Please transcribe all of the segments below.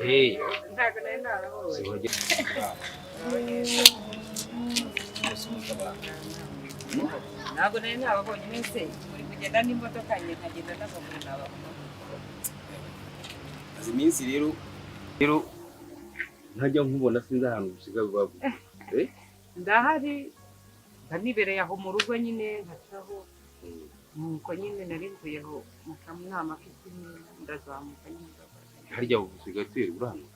Hey. Ntabwo nari nababonye. Ntabwo nari nababonye mwese muri kugenda n'imodoka njye nkagenda n'amaguru nababona. Maze iminsi rero ntajya nkubona, sinzi ahantu usigaye ubavuga. Ndahari, mba nibereye aho mu rugo nyine nkacaho, nuko nyine nari mvuyeho mu kanama k'ikimi ndazamuka nyine. Harya ubu usigaye utuye uri hano?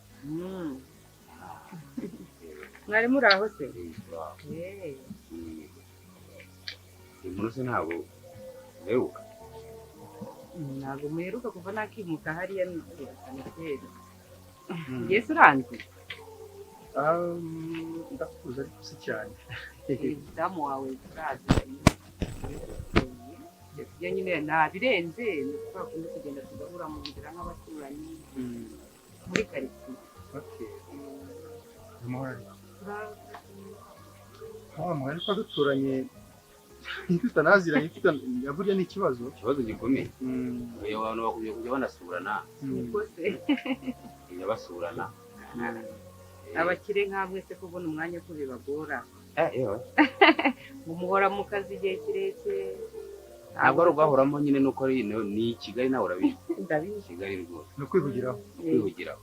Mwari muri aho se? Inkuru se ntabwo uheruka? Ntabwo muheruka kuva nakimuka hariya niturukana kera. Yesu uranzi? Ndakuzi ariko si cyane. Umudamu wawe turazi. Ibyo nyine ntabirenze, ni kwa kundi tugenda tugahura mu nzira nk'abaturanyi muri karitsiye. Okay. Amahoro ariko. Wa mugani ko duturanye tutanaziranye burya ni ikibazo. Ikibazo gikomeye. Oya, abantu bakwiye kujya banasurana. Niko se. Kujya basurana. Abakire nk'amwe se kubona umwanya ko bibagora. Yewe. Ngo muhora mu kazi igihe kirekire. Ntabwo ari ugahoramo nyine, nuko ari ni Kigali nawe urabizi. Ndabizi. Kigali rwose. Ni ukwihugiraho. Kwihugiraho.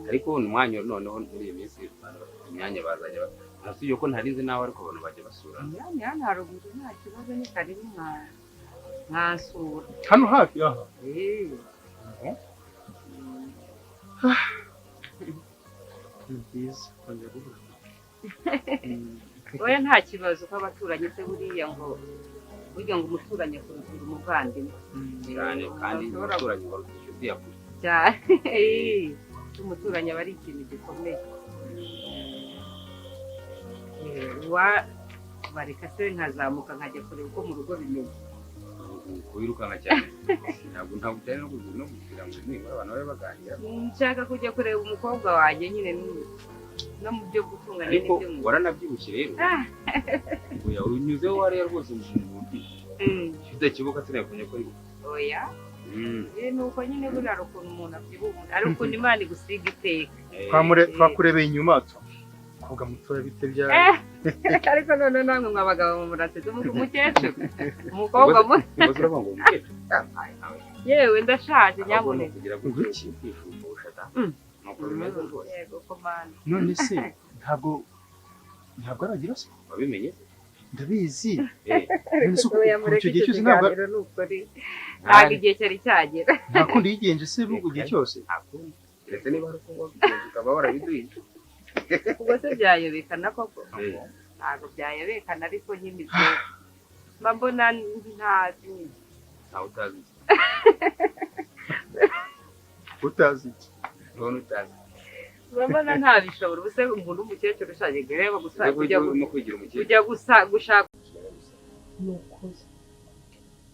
Ariko ni umwanya noneho muri iyi minsi abantu bafite imyanya bazajya usibye ko ntarizi nawe, ariko abantu bajya basurana. Imyanya hano haruguru nta kibazo, ni karibu mwansura. Hano hafi aha. Ni byiza kongera guhura. Oya nta kibazo ko abaturanyi se buriya ngo burya ngo umuturanyi akurutira umuvandimwe. Cyane, kandi umuturanyi ngo aruta inshuti ya kure. Cyane. Umuturanyi aba ari ikintu gikomeye. Bareka se nkazamuka nkajya kureba uko mu rugo bimeze. Wirukanka cyane. Ntabwo cyane no kugira ngo nibura abantu babe baganira. Nshaka kujya kureba umukobwa wanjye nyine no mu byo gutunganya Ariko n'ibyo mu waranabyibushye rero. Oya, unyuzeho hariya rwose mu mubiri. Udakibuka sinakumenya ko ari. Oya. Nuko nyine buriya hari ukuntu umuntu abyibuha, ari ukuntu Imana igusiga iteka. Twakurebeye inyuma koga mutoya bite bya. Ariko none namwe mwabagabo murasetse umukecuru. Umukobwa mu umukecuru. Yewe ndashaje nyamuneka. Kugira ngo kwishumbusha da. Nuko bimeze rwose. Yego komanda. None se ntabwo aragira se? Wabimenye? Ndabizi. Icyo gihe cyose ntabwo ntabwo igihe cyari cyagera. Nta kundi yigenje se ubwo gihe cyose. Ndetse niba ari uko wabigenje ukaba warabiduye. Ubwo se byayobekana koko? Ntabwo byayobekana, ariko nyine ibyo mba mbona ntazi. Ntawe utazi. Utazi iki? None utazi. Mba mbona ntabishobora. Ubuse umuntu w'umukecuru ushaje reba gusa kujya gusa gushaka. Ni ukuri.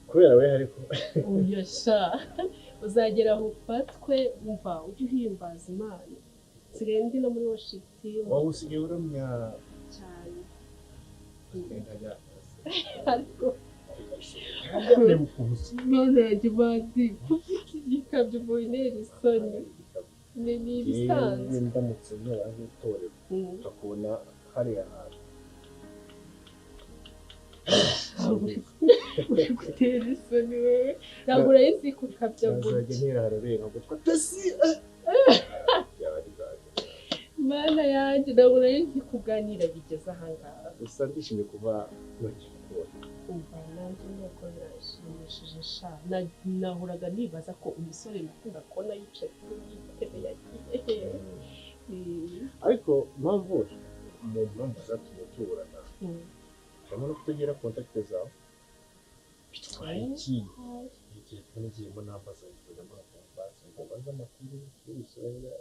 Kubera we ariko. Oya sha, uzagera aho ufatwe, umva ujye uhimbaza Imana. Nsigaye ndi no muri worship team. Wowe usigaye uramya cyane. Ariko none yagibazi kuki igikabyo boyineri isoni ni ibisanzwe. Ndamutse ntora nk'itorero ukabona hariya hantu uri gutera isoni wewe, ntabwo urayizi kukabya gutya. Nzajya ntera hararenga gutwa tasi. Mana yanjye, ntabwo urayizi kuganira bigeze ahangaha. Gusa ndishimye kuba nongeye kukubona. Umva nanjye nuko birashimishije sha. Nahoraga nibaza ko umusore nakunda kubona yicaye kuri iyi ntebe yagiye. Ariko mpamvu mu mpamvu zatumye tuburana harimo no kutagira kontakite zawe. Bitwaye iki? Telefone igiyemo nambaza ngo mbaze amakuru y'urusenga.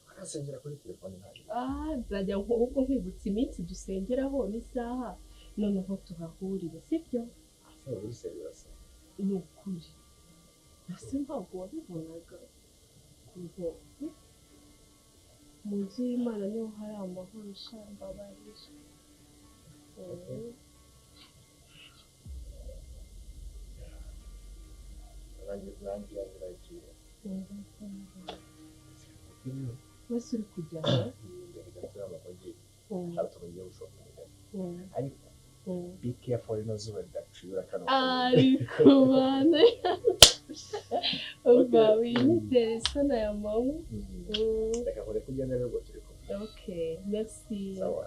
Arasengera kuri telefone ntabwo. Nzajya ahubwo nkwibutsa iminsi dusengeraho n'isaha, noneho tugahurira, sibyo? Ni ukuri. Ese ntabwo wabibonaga? Ngo mu nzu y'Imana niho hari amahoro sha, mbabarira. Nanjye naragiye. Wese uri kujya he? Ariko be careful rino zuba ridacira kano. Ariko bana umva winyitera isoni aya manywa. Reka nkureke ugende rero ubwo turi kumwe. Okay, merci. Sawa.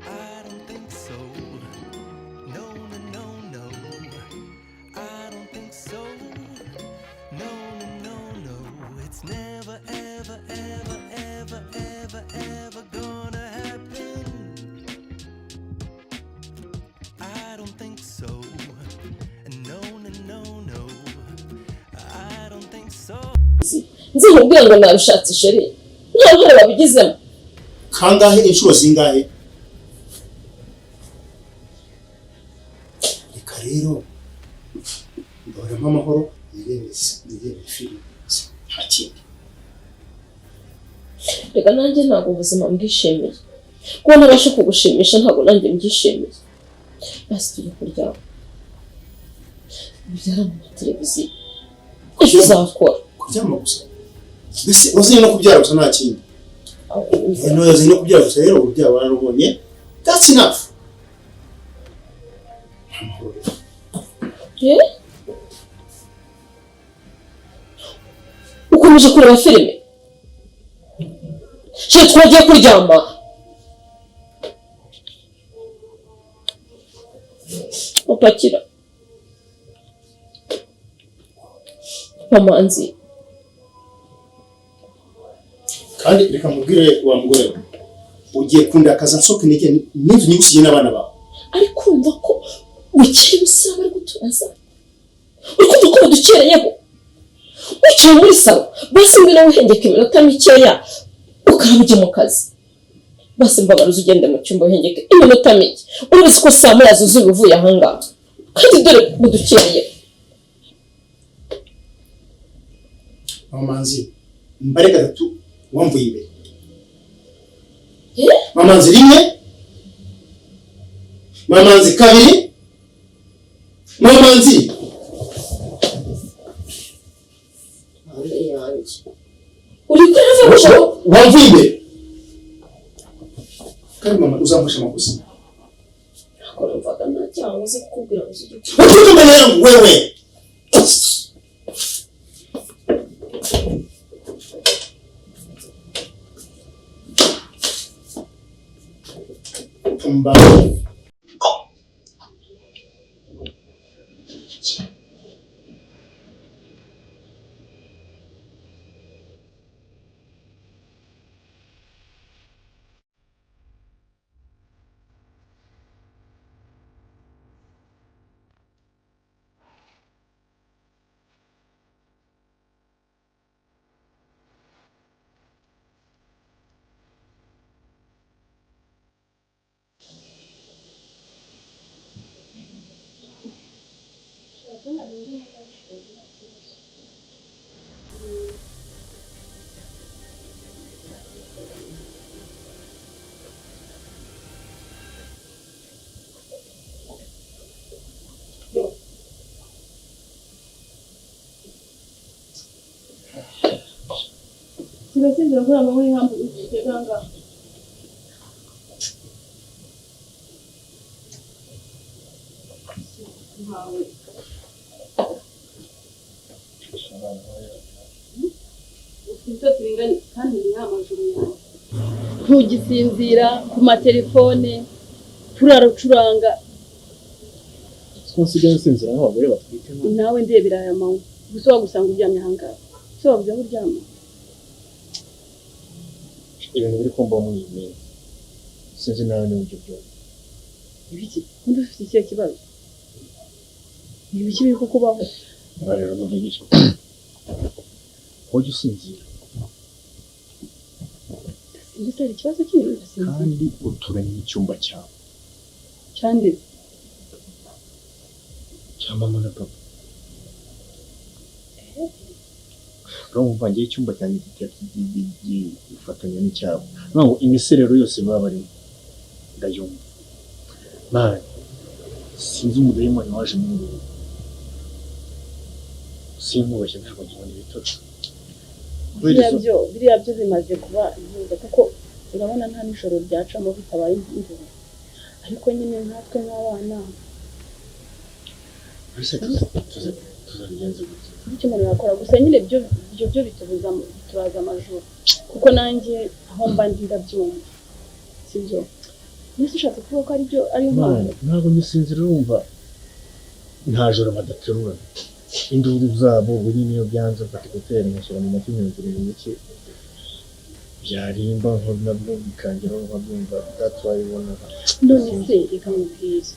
I don't think so. No, no, no, no. I don't think so. No, no, no, no. It's never, ever, ever, ever, ever, ever gonna happen. I don't think so. No, no, no, no. I don't think so. Nzi nkubwira ngo nabishatse chéri, nta ruhare babigizemo. Kangahe? Inshuro zingahe? Reka rero mbabaramo amahoro, nirebere filime, nta kindi. Reka nanjye ntabwo ubuzima mbwishimiye, kuba ntabasha kugushimisha ntabwo nanjye mbyishimiye. Basi tujye kuryama, ubyara mu mateleviziyo, ejo uzakora. Kuryama gusa? Mbese wazanye no kubyara gusa, nta kindi? No, yazanye no kubyara gusa. Rero urubyaro wararubonye, that's enough. Amahoro rero. Eh? Ukomeje kureba filime? Chéri, twagiye kuryama. Upakira Mamanzi. Kandi reka nkubwire wa mugore we, ugiye kundakaza nsohoke intege n'inzu nyigusigiye n'abana bawe. Ariko urumva ko bukeye umusore bari guturaza, uri kumva ko badukereyeho? Wicaye muri salo, basi ngwino wihengeka iminota mikeya, ukaraba ujye mu kazi. Basi mbabaruza ugende mu cyumba wihengeke iminota mike. Urabizi ko saa moya zuzuye uvuye ahangaha, kandi dore budukereye. Mamanzi, mbare gatatu wamvuye imbere. Mamanzi rimwe, Mamanzi kabiri, Mamanzi Mana yanjye, uri kurava gushaka. Wamvuye imbere kandi mama uzamfasha amakosa. Ntabwo numvaga nta cyaha nkoze kukubwira ngo ujye Uturuka mbere yangu wewe. Pumbavu. Sinasinzira kubera amanywa y'ihangu ngaha. Ntawe. Ufite ibitotsi bingana kandi ni amajoro yawe. Ntugisinzira ku matelefone, turaracuranga. Ko nsigaye nsinzira nk'abagore batwite? Nawe ndebera aya manywa. Gusa wagusanga uryamye ahangaha. Ese wabuze aho uryama? Ibintu biri kumbaho muri iyi minsi, sinzi nawe niba ujya ubyumva. Ibiki? Undi ufite ikihe kibazo? Ni ibiki biri kukubaho? Niba rero nkubwire, ujya usinzira? Ndasinzira, hari ikibazo kindi? Ndasinzira. Kandi uturanye n'icyumba cyawe. Cyande? Cya mama na papa. Urumva ngewe icyumba cyanjye gifatanya n'icyabo, ngo imiserero yose baba barimo. Ndayumva. Man, sinzi umudayimoni waje muri uru rugo. Sinkubeshye, ntabwo nkibona ibitotsi. Kubera Biriya izo byo, biriya byo bimaze kuba intuza, kuko urabona nta nijoro ryacamo bitabaye imvura. Ariko nyine nkatwe nk'abana Mbese tuzabigenza gute? Icyo umuntu yakora gusa nyine, byo bitubuza, bituraza amajoro, kuko nanjye aho mba ndi ndabyumva, sibyo? Mbese ushatse kuvuga ko aribyo, ariyo Man, mpamvu? ntabwo ngisinzira. Urumva, nta joro badaterurana induru zabo. Ubu nyine iyo byanze mfata écouteurs ngashyira mu matwi, nkumvira imiziki, byarimba nko nabwo bikangeraho nkabyumva. That's why ubona None se reka nkubwire,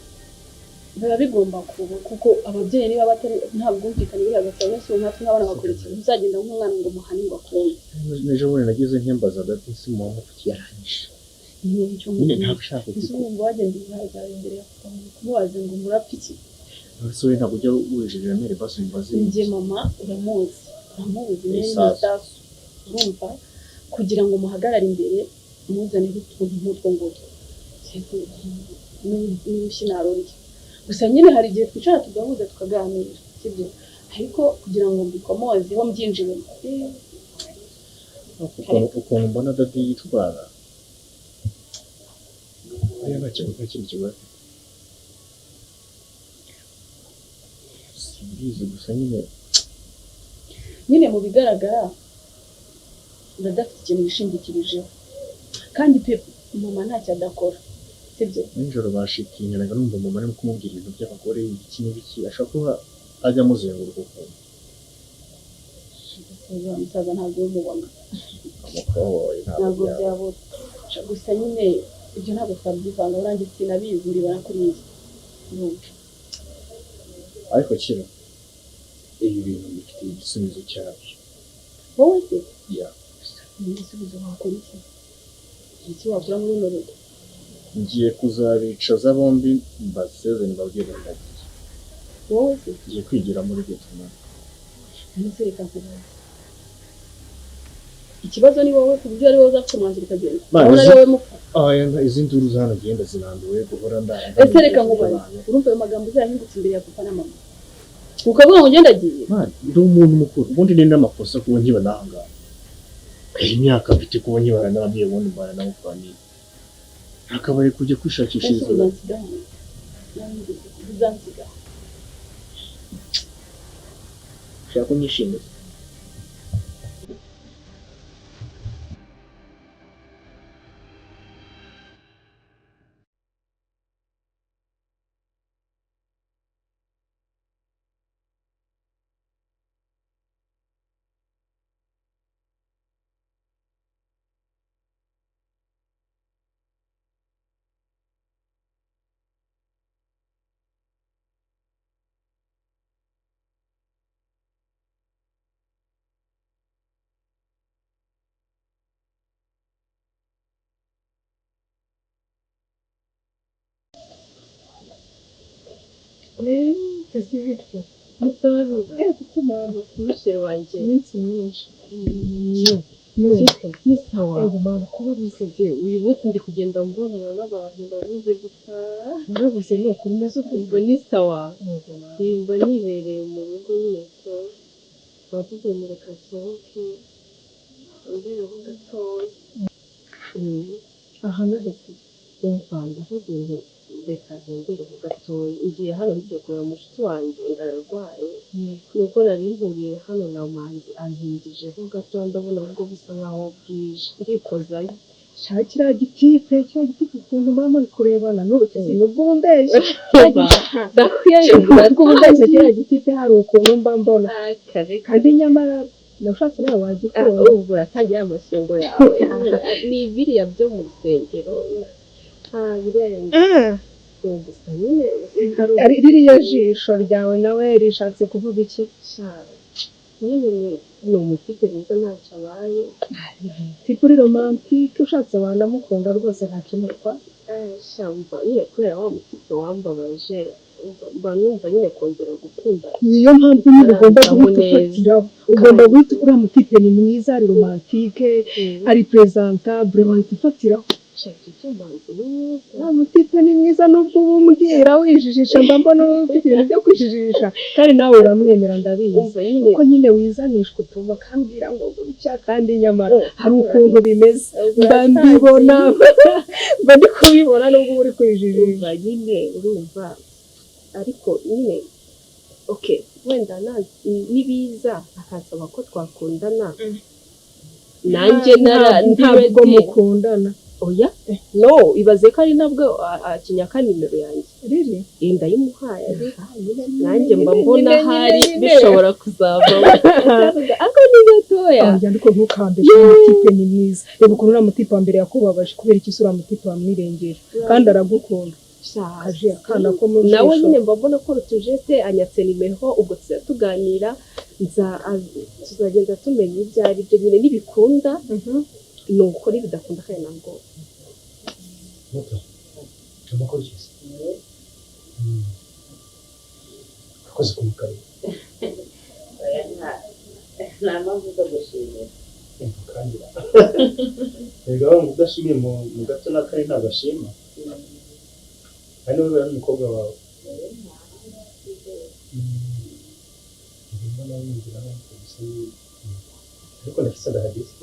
biba bigomba kuba, kuko ababyeyi niba batari, nta bwumvikane buri hagati yabo. Bose nkatwe nk'abana bakora ikintu, uzagenda nk'umwana ngo muhane ngo akumve? N'ejo bundi nagize nkembaza hagati si mu mufite yarangije Ni icyo nyine nkubwira. Ntabwo ushaka Ese kuko wumva wagenda uhagarara imbere ya papa ngo kumubaza ngo murapfa iki? Ese wowe ntabwo ujya wujije Remere, basi umubaze? Njye mama uramuzi, uramuzi nyine. Isasu. Isasu. Urumva, kugira ngo muhagarare imbere muzaneho utuntu nk'utwo ngutwo n'urushyi narurya. Gusa nyine hari igihe twicara tugahuza, tukaganira, sibyo? Ariko kugira ngo mbikomozeho mbyinjiremo, Ukuntu mbona daddy yitwara, buriya nta kintu, nta kindi kibazo afite, simbizi gusa nyine. Nyine mu bigaragara ndadafite ikintu yishingikirijeho, kandi pe mama ntacyo adakora, sibyo? Nijoro bashitinyanaga, numva mama arimo kumubwira ibintu by'abagore, ibiki n'ibiki, ashobora kuba ajya amuzenguruka ukuntu. Umusaza, musaza ntabwo umubona. Amakoboyi ntabwo Ntabwo byaba. Byabura gusa nyine ibyo ntabwo twabyivanga, nanjye sinabizi, mbibona kuriya. Urumva? Ariko kira ibi bintu bifitiye igisubizo cyabyo. Wowe se? Ya. Ni igisubizo? Wakora iki? Iki wakora muri runo rugo? Ngiye kuzabicaza bombi, mbasezere, mbabwire ndagiye. Wowe se? Ngiye kwigira muri Vietnam. None se reka nkubaze, ikibazo ni wowe, ku buryo ari wowe uzafata umwanzuro ukagenda? Mwana, Urabona ari wowe mupfa. Aya, izi nduru za hano genda zirambiwe guhora ndara. Ese reka nkubaze, urumva ayo magambo uzayahingutse imbere ya papa na mama ukavuga ngo ngenda agiye? Man, ndi umuntu mukuru. Ubundi ni n'amakosa kuba nkiba n'aha ngaha. Iyi myaka mfite, kuba nkibana n'ababyeyi, ubundi mbana nabo famille, hakabaye kujya Ese kwishakishiriza. uzansiga hano? Uzansiga? Ushaka kunyishimiza? Musore wanjye. Iminsi myinshi. Ni sawa. Ego mama, kuba Ubuze uyu munsi ndi kugenda mbonana n'abantu, ndabuze gusa. Urabuze, ni ukuri umeze ute? Ubwo ni sawa. Ego mama. Mba nibereye mu rugo nyine, so bavuze ngo reka nsohoke mbereho gatoya. Aha nahise. Umva, ndavuze ngo reka ntembereho gatoya, ngiye hano ngiye kureba mushiki wanjye, ararwaye. Nuko nari mpuriye hano na Manzi, antindijeho gatoya, ndabona ahubwo bisa nkaho bwije, ndikozayo. Shaka kiriya gitipe ukuntu muba muri kurebana n'ubu nubwo umbeshye. Ndakwiyemera. Nubwo umbeshye, kiriya gitipe hari ukuntu mba mbona. Kare. Kandi nyamara nashatse nawe wagikunda. Ubu uratangira amasengo yawe, ni biriya byo mu rusengero, nta birenze gusa nyine. Ririya jisho ryawe nawe rishatse kuvuga iki? Nyine ni umutipe mwiza, ntacyo abaye. Tipe uri romantique, ushatse wanamukunda rwose, nta kimutwa. Shyamba nyine, kubera wa mutipe wambabaje, mba numva nyine kongera gukunda. Niyo mpamvu nyine ugomba guhita Neza. ufatiraho, ugomba guhita, uriya mutipe ni mwiza, ari romantique, ari présentable, wahita ufatiraho. Nta mutipe ni mwiza nubwo uba umbwira wijijisha, mba mbona ufite ibintu byo kwijijisha, kandi nawe uramwemera ndabizi, kuko nyine wizanishwa utumva akambwira ngo gutya, kandi nyamara hari ukuntu bimeze, mba mbibona, mba ndi kubibona nubwo uba uri kwijijisha. Nyine urumva, ariko nyine okay, wenda nibiza akansaba ko twakundana, nanjye ntabwo mukundana. Oya, no, ibaze ko ari nabwo akinyaka nimero yanjye. Riri? Ndayimuhaye, nanjye mba mbona hari bishobora kuzavamo. Ako ni gatoya. Ariko ntukambeshe, umutipe ni mwiza. Reba ukuntu uriya mutipe wa mbere yakubabaje, kubera iki uriya mutipe wamwirengeje kandi aragukunda. Kaje akana ko mu jisho. Nawe nyine mba mbona ko rutujete anyatse nimero, ubwo tuganira, tuzagenda tumenya ibyo ari byo nyine nibikunda. Nuko bidakunda kandi ntabwo. Muto, amakuru kiza. Urakoze kumukarira. Nta mpamvu zo gushimira. Kandi erega wa udashimiye mu gato n'akari ntabwo ashima. Ari nawe bera n'umukobwa wawe. Ndimo nawinjira gusa, ariko ndafise ndahageze.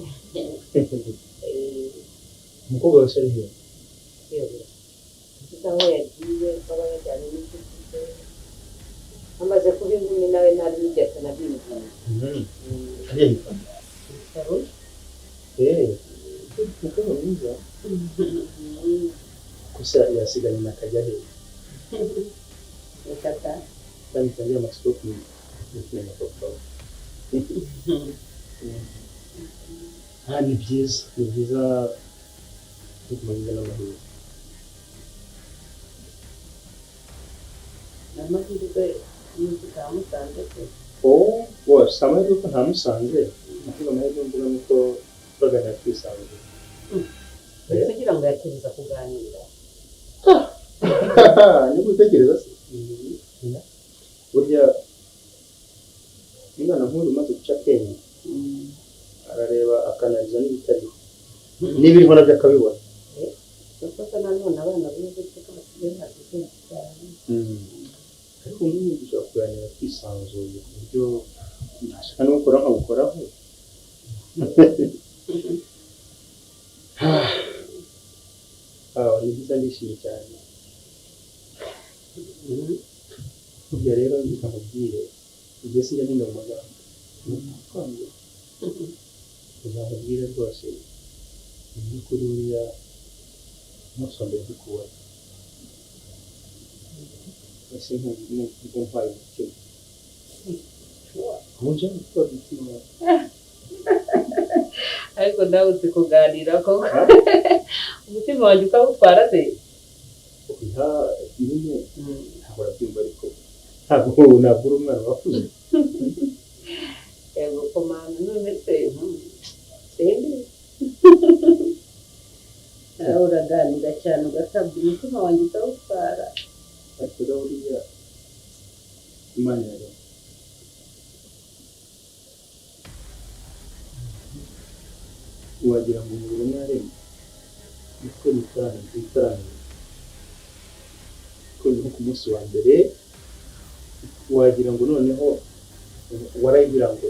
Umukobwa wawe ari hehe? Aho yagiye aba yajyanye n'inshuti ze, amaze kuba inkumi nawe ntari nigeze nabimbwiye. Hariya yitwa umukobwa mwiza gusa yasigaye nyina akajya hehe? Kandi ntangira amatsiko yo kumenya papa we. Ni byiza, ni byiza kumenya n'amahirwe. Amahirwe y'uko utamusanze se? Oh, si amahirwe ko ntamusanze, ahubwo amahirwe mvuga ni uko turaganira twisanzuye. Mbese ugira ngo yategereza kuganira? Nibwo utekereza se? Burya umwana nk'uyu umaze guca akenge arareba akanariza n'ibitariho, n'ibiriho nabyo akabibona. Kuko nanone abana b'ubu ko basigaye bazi ubwenge cyane. Ariko nk'ubu dushobora kuganira twisanzuye ku buryo ntashaka no gukora nkabukoraho. Ni byiza, ndishimye cyane. Burya rero reka nkubwire, igihe sinjya ntinda mu magambo, uzamubwire rwose mu by'ukuri buriya umunsi wa mbere ndikubona ese nk'ubwo ntwaye umutima, ubu nje gutwara umutima. Ariko nawe uzi kuganira koko, umutima wanjye ukawutwara se? Nyine ntabwo urabyumva, ariko ntabwo uri umwana wakuze. Yego komanda, none se sindi nawe uraganira cyane ugasabwa umutima wanjye ukawutwara. Ariko buriya Imana irarema. Wagira ngo umuriro yaremye niko itarangiye, kuko nko ku munsi wa mbere wagira ngo noneho warayibwira ngo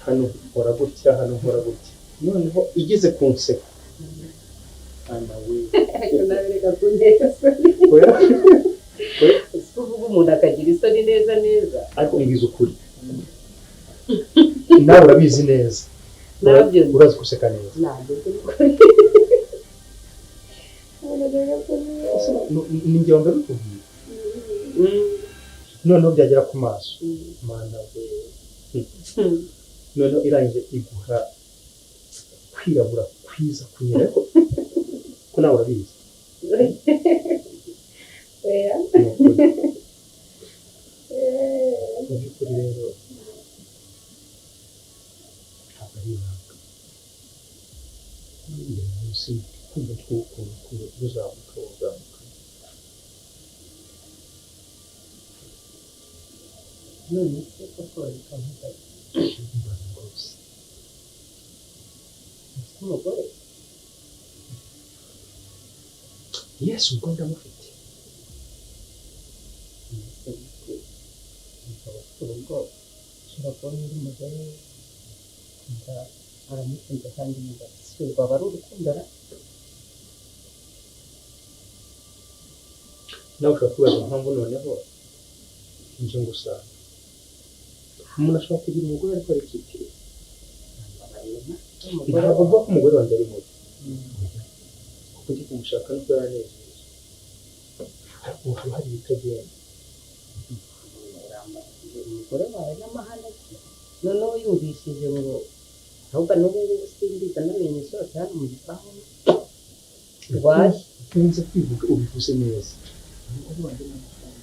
hano nkora gutya, hano nkora gutya, noneho igeze ku nseko ana we. Reka kuntera isoni, uvuga umuntu akagira isoni neza neza. Ariko mbwiza ukuri nawe urabizi neza, urazi guseka neza. Ni njye wa mbere ukubwira, noneho byagera ku maso mana we, noneho irangije iguha kwirabura kwiza kunyera, ariko ko nawe urabizi. Mu by'ukuri rero ntabwo ari ibanga, munsi kumva tw'ukuntu ruzamuka ruzamuka. None se koko reka nkubaze, rwose ufite umugore? Yesu, ubwo ndamufite. Ese gute umugabo ufite urugo ushobora kubona undi mugore ukumva aramukunze kandi umugabo si urwo aba ari urukundo ra? Nawe ushobora kwibaza impamvu noneho nje ngusanga. Umuntu ashobora kugira umugore ariko ari icyitiriwe. Mbabarira, umugore Ntabwo mvuga ko umugore wanjye ari mubi, kuko ndi kumushaka nuko yaranejeje, ariko haba hari ibitagenda. Umugore wawe n'amahane agira, noneho yumvishije ngo ahubwo n'ubu ngubu simbizi, anamenye isohotse hano mu gipangu rwaye. Nkunze kwivuga, ubivuze neza. Umugore wanjye ni amafaranga.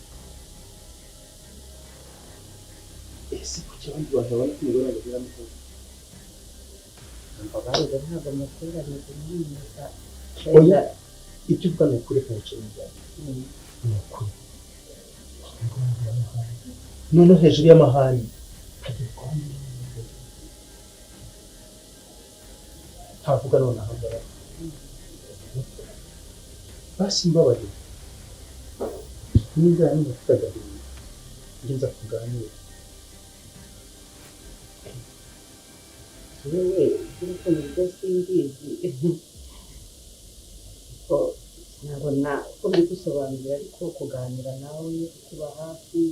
Ese kuki abandi bantu babona ko umugore wanjye agira amahoro? Mbabarira, ntabwo muteraniye mwimeza. Oya, ibyo uvuga ni ukuri nkuce n'ijambo. Ni ukuri. Umugore wanjye aramahane. Noneho hejuru y'amahane hagiye kuba ntavuga none ahangaha. Basi mbabarira, niba numva mfite agahinda njye nza kuganira. Yewe, iby'urukundo rwo simbizi kuko sinabona uko mbigusobanurira, ariko kuganira nawe, kukuba hafi,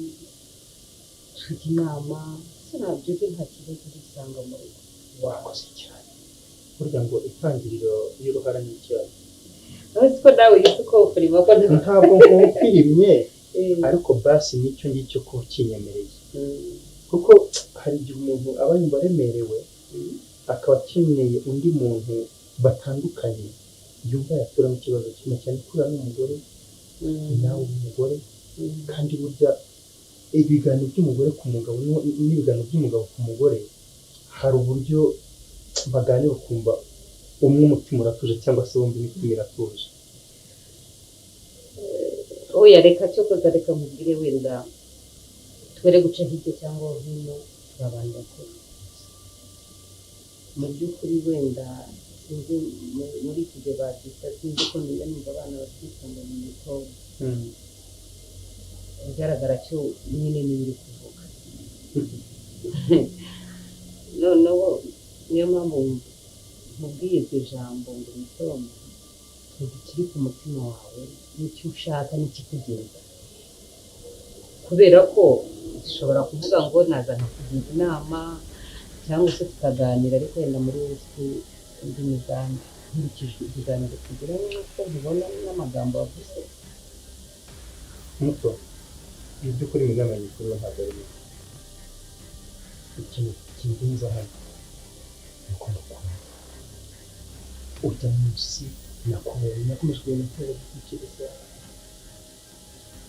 tujya inama, sinabyo byo nta kibazo urisanga mu rugo. Wakoze cyane. Burya ngo itangiriro y'uruhara ni icyayi. Uretse ko nawe uhise ukomfirima ko Ntabwo nkumfirimye, ariko basi nicyo ngicyo ko kinyemereye, kuko hari igihe umuntu aba yumva aremerewe, akaba akeneye undi muntu batandukanye yumva yaturamo ikibazo kimwe, cyane ko uriya n'umugore nawe uri umugore, kandi burya ibiganiro by'umugore ku mugabo n'ibiganiro by'umugabo ku mugore hari uburyo baganira ukumva umwe umutima uratuje cyangwa se bombi imitima iratuje. Oya, reka cyokoza reka mubwire, wenda twere guca hirya cyangwa hino, turi abantu bakuru. Mu by'ukuri wenda sinzi muri iki gihe babyita, sinzi ko njya numva abana batwita ngo ni imikobwa. Ikigaragara cyo nyine niyo uri kuvuga. Noneho niyo mpamvu nkubwiye iryo jambo ngo mitoma, vuga ikiri ku mutima wawe n'icyo ushaka n'ikikugenza, kubera ko ushobora kuvuga ngo naza nkakugira inama cyangwa se tukaganira, ariko wenda muri wowe ufite indi migambi nkurikije ibiganiro tugiranye n'uko nkubona n'amagambo wavuze. Muto, mu by'ukuri imigambi yanjye kuri we ntabwo ari mibi. Ikintu kingenza hano ni uko ndakunda. Ujya munsi nakubonye, nakomeje kugenda ntera gutekereza,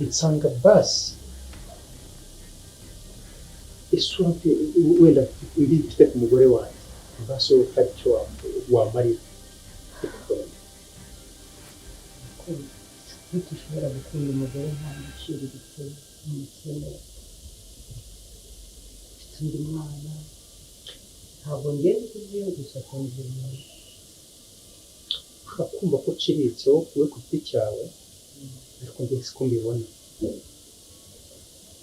nsanga basi isura wenda mbi mfite ku mugore wanjye, basi wowe hari icyo wamarira. Gute ushobora gukunda umugore ntabwo uciriritse, umukene, ufite undi mwana? Ntabwo ngenda kubwiyo gusa akunda umuntu. Ushobora kumva ko uciriritse wowe ku giti cyawe, ariko njye siko mbibona.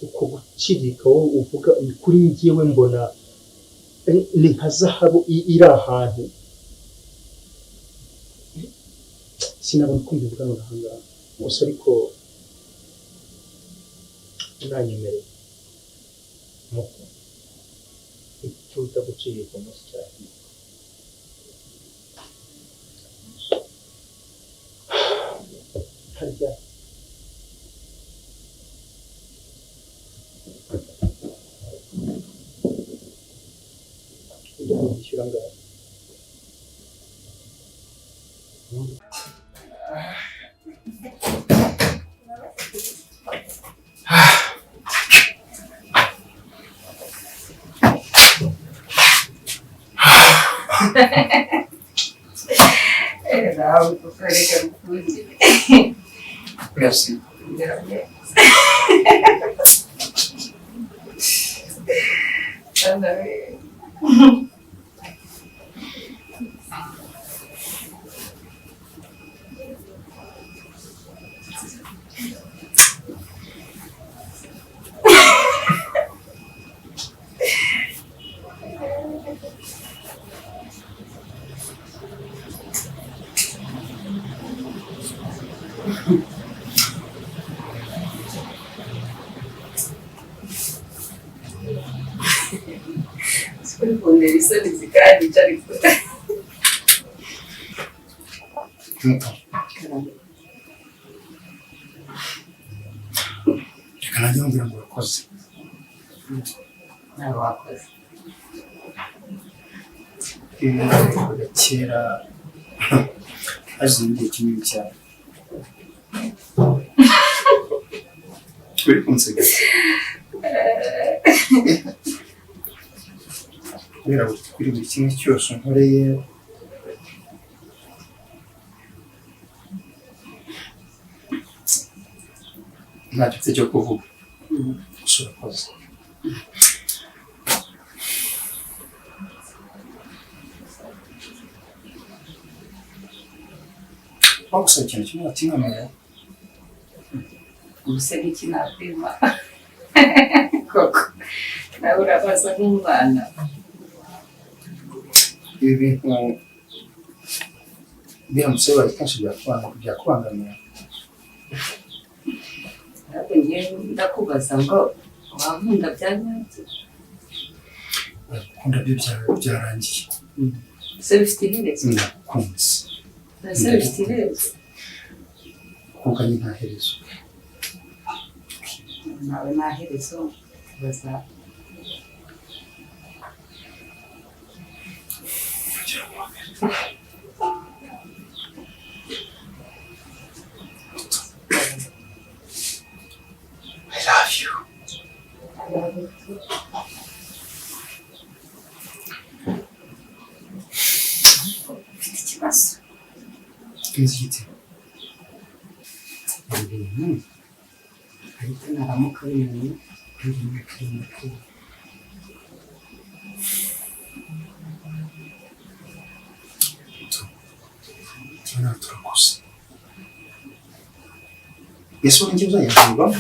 Uko gucirika wowe uvuga ni kuri njyewe mbona ni nka zahabu iri ahantu, sinabona uko mbivuga ngo aha ngaha gusa, ariko unanyemereye muto, icyo wita gucirika umunsi cyahinduka. Harya ujya kugishyura angahe? Nawe kukareka gukundira. Merci. Kuri kuntera isoni zikanyica ariko. Muto, reka nanjye nkubwira ngo urakoze. Ntawe wakoze. Ibi bintu nabikoraga kera, hashize igihe kinini cyane. Uri kunseka kubera kuri buri kimwe cyose unkoreye. Ntacyo mfite cyo kuvuga, gusa urakoze. Wagusaba ikintu kimwe watinkamira? Ubuse n'iki nakwima koko? Nawe urabaza nk'umwana. Ibi bintu biramutse bibaye kenshi byakubangamira? Ariko njyewe ndakubaza ngo wankunda bya nyabyo? Gukunda byo byarangiye. Ese bifite iherezo? Ndakunze. Ese bifite iherezo? Kuko ni nta herezo. Nawe nta herezo baza. I love you. Mfite ikibazo. Nzi igiti. Ibi bintu ariko naramuka bimenye ndi mukuru. Njyewe nawe turakuze. Ese wowe njye uzajya kubivamo?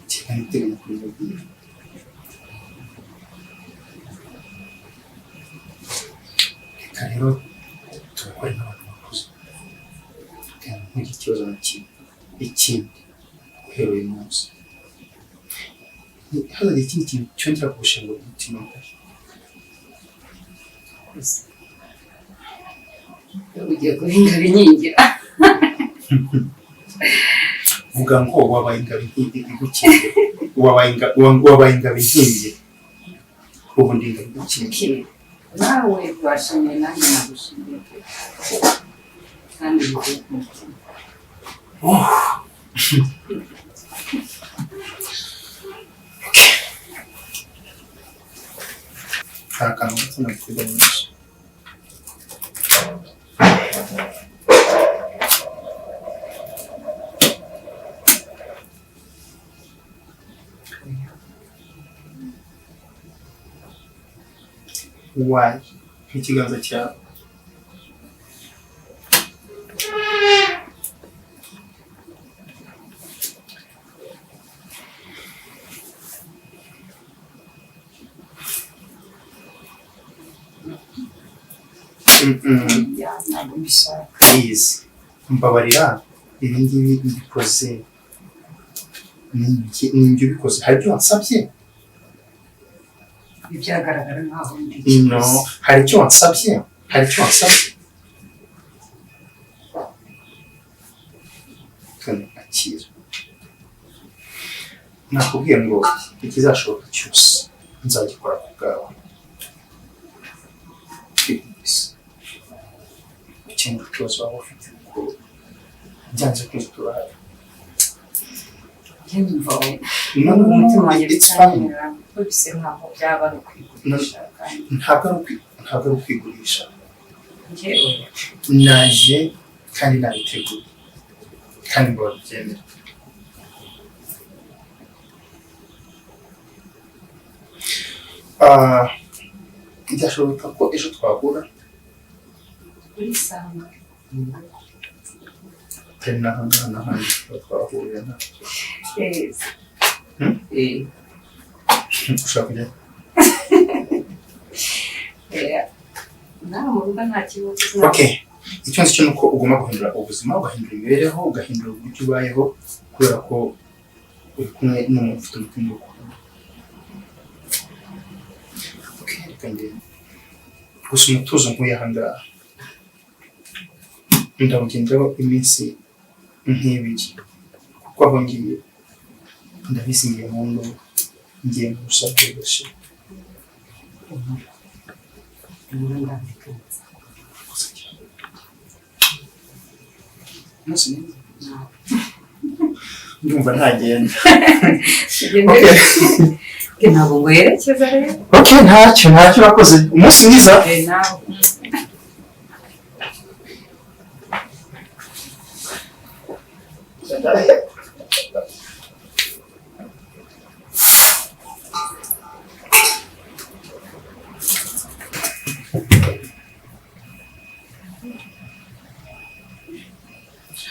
Kereka niba uteganya kubibabwira. Reka rero tubikore nk'abantu bakuze. Kandi ntugire ikibazo na kimwe. Ikindi, guhera uyu munsi, ntihazagire ikindi kintu cyongera kugushengura umutima. Gusa ugiye guhinga binkingira. Vuga ngo wabaye ingabo igukingira. Wabaye ingabo inkingira. Ubu ndi ingabo igukingira. Nawe washimiye, nanjye nagushimiye pe, kandi bivuye ku mutima. Oh. Okay. Hari akantu gato naguteganyirije. Why? Nk'ikiganza cyawe. Mm-mm. Ya, ntabwo mbishaka. Please, mbabarira, ibi ngibi mbikoze ni njye ubikoze. Hari ibyo wansabye? Ibyagaragara nkaho ndi No, hari icyo wansabye? Hari icyo wansabye? Tony, akira. Nakubwiye ngo ikizashoboka cyose nzagikora ku bwawe. Please, ukemura ikibazo waba ufite, kuko byanze bikunze turahari. Njye numva we No, no, no, umutima wanjye it's fine. bitanyemerera, kuko bisa nkaho byaba ari ukwigurisha kandi Ntabwo ari ukwigurisha. Njyewe Naje kandi nabiteguye kandi ngo babyemere. Ah, byashoboka ko ejo twahura? Urisanga. Atari n'ahangaha n'ahandi tuba twahurira nta Yes. Hmm? Eh, Ushaka kujya? Eh, nawe mu rugo nta kibazo. Okay, Icyo nzi cyo ni uko ugomba guhindura ubuzima, ugahindura imibereho, ugahindura uburyo ubayeho, kubera ko uri kumwe n'umuntu ufite umutima ugukunda. Okay, reka ngende. Gusa umutuzo nkuye aha ngaha ndawugenderaho iminsi nk'ibiri, kuko aho ngiye ndabizi, ngiye mu ngo, ngiye mu rusaku rwose. Umunsi mwiza. Ndumva ntagenda. Okay. Ntabwo nguherekeza rero. Okay, ntacyo ntacyo, urakoze, umunsi mwiza. Nawe.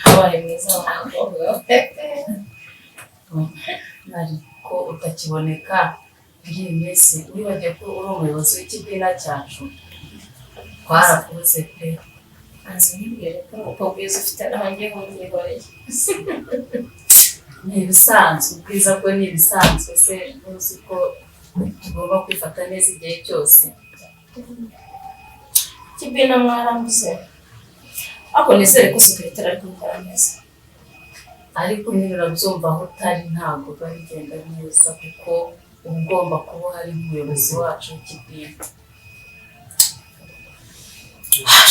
Wabaye mwiza wa mukobwa we. Ariko utakiboneka muri iyi minsi, wibagiwe ko uri umuyobozi w'ikibina cyacu, twarakubuze pe. Azi ntibwire ko ubwo bwiza ufite naho ngiye nkumwihoreye. Ni ibisanzwe, ubwiza bwo ni ibisanzwe se, ntuzi ko tugomba kwifata neza igihe cyose. Kibina mwarambuze, ariko nizere ko secrétaire ari kubikora neza. Ariko nyine urabyumva, aho utari ntabwo biba bigenda neza, kuko uba ugomba kuba uhari nk'umuyobozi wacu w'ikibina.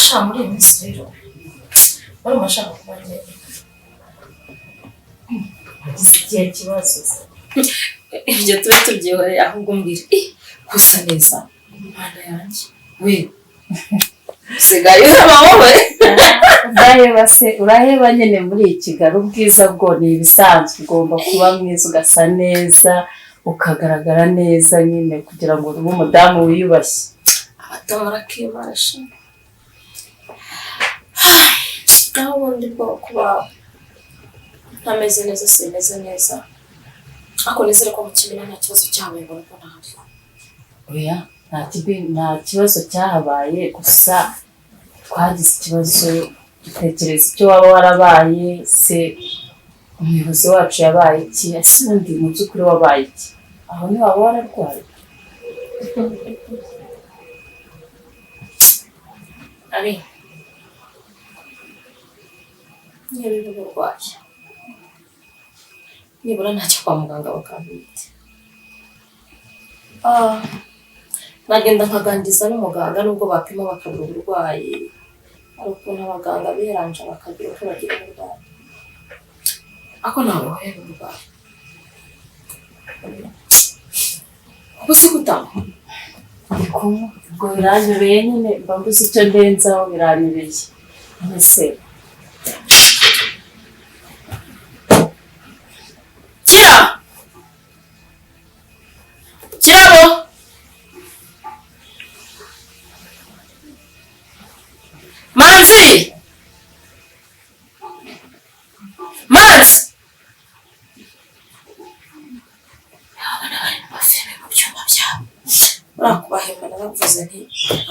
Sha, muri iyi minsi rero barumva ashaka kuba njyenyine. Wagize ikihe kibazo se? Ibyo tube tubyihoreye, ahubwo mbwira, eh, gusa neza, Mana yanjye we, usigaye uheba wowe. Uraheba se, uraheba nyine. Muri iyi Kigali ubwiza bwo ni ibisanzwe, ugomba kuba mwiza, ugasa neza, ukagaragara neza nyine, kugira ngo ube umudamu wiyubashye. Abatabara kibasha. Naho ubundi bwo kuba ntameze neza, simeze neza, ariko nizere ko mu kimina nta kibazo cyabaye ngo nuko ntahari. Oya, nta kibazo cyahabaye, gusa twagize ikibazo dutekereza icyo waba warabaye se, umuyobozi wacu yabaye iki ese? Ubundi mu by'ukuri wabaye iki? Aho ntiwaba wararwaye? Ari niba biba uburwayi, nibura ntacyo kwa muganga bakampa imiti. Ah, nagenda nkaganiriza n'umuganga, nubwo bapima bakabura uburwayi, hari ukuntu abaganga biranja bakagira uko bagira uburwayi, ariko ntabwo bahera uburwayi ubu si gutanga. Ndi kunywa, ubwo biranyobeye nyine, mba mbuze icyo ndenzaho, biranyobeye mbese. Kira, Kirabo, Manzi, Manzi! Abana bari mu mafilime mu byumba byabo. Buriya naravuze nti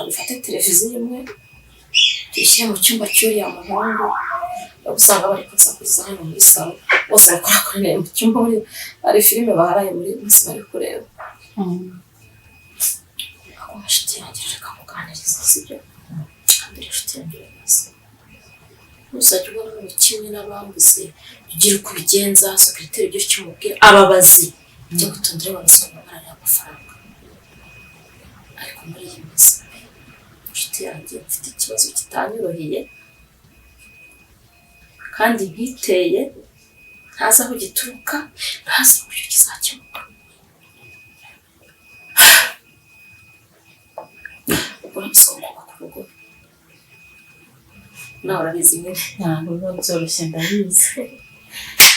dufate televiziyo imwe tuyishyire mu cyumba cy'uriya muhungu, usanga bari kunsakuriza hano muri salo, bose bakorakoraniye mu cyumba, muri hari filime baharaye muri iyi minsi bari kureba. Ako inshuti yanjye, reka kuganiriza, sibyo? Kandi uri inshuti yanjye, urabizi, ntuzajya ubona umuntu kimwe n'abambuze, ugira uko ubigenza, secrétaire ugira icyo umubwira, ababazi ujya gutondera ababazi ngo barariha amafaranga. Ariko muri iyi minsi pe, inshuti yanjye, mfite ikibazo kitanyoroheye kandi ntiteye, ntazi aho gituruka, ntazi uburyo kizakemuka. Urabizi ko kubaka urugo nawe urabizi nyine. Ntabwo biba byoroshye, ndabizi.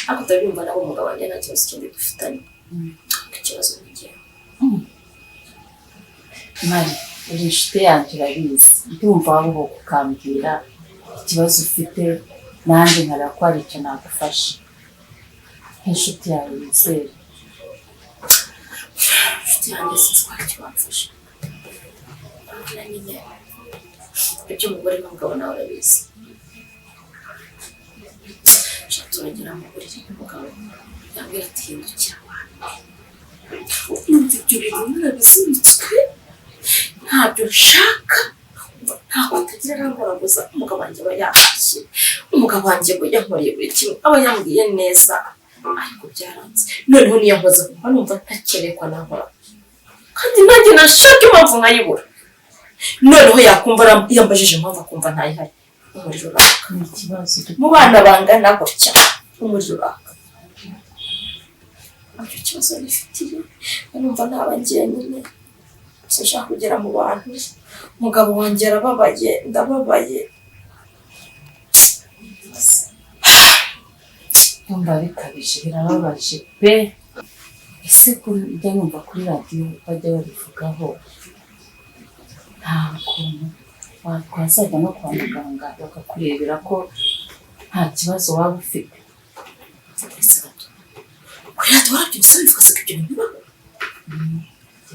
Ariko utabyumva, nawe umugabo wanjye nta kibazo kindi dufitanye, ariko ikibazo ni njyewe. Mari, uri inshuti yanjye, urabizi, ndumva wabuhoka ukambwira ikibazo ufite, nanjye nkareba ko hari icyo nagufasha nk'inshuti yawe wizera. Inshuti yanjye, sinzi ko hari icyo wamfasha. Urabona nyine iby'umugore n'umugabo, nawe urabizi. Turagera mu buriri n'umugabo yambwira ati hindukira abantu. Numva ibyo bintu narabizinitswe, ntabyo nshaka, ntabwo atagira arangoragoza. Umugabo wanjye aba yahashye, umugabo wanjye ngo yankoreye buri kimwe, aba yambwiye neza, ariko byaranze. Noneho niyo nkoze kumva numva ntakeneye ko anankora, kandi nanjye nashaka impamvu nkayibura. Noneho yakumva yambajije impamvu akumva ntayihari, umuriro uraka. Ni ikibazo. Mu bana bangana gutya umuriro uraka. Icyo kibazo nifitiye, numva naba njyenyine, sinshaka kugera mu bantu. Umugabo wanjye arababaye, ndababaye. Ndumva bikabije, birababaje pe. Ese ujya numva kuri radiyo bajya babivugaho, nta kuntu twazajya no kwa muganga bakakurebera ko nta kibazo waba ufite? Ese gato, kuri radiyo warabyumvise bivuga se ko ibyo bintu bibaho?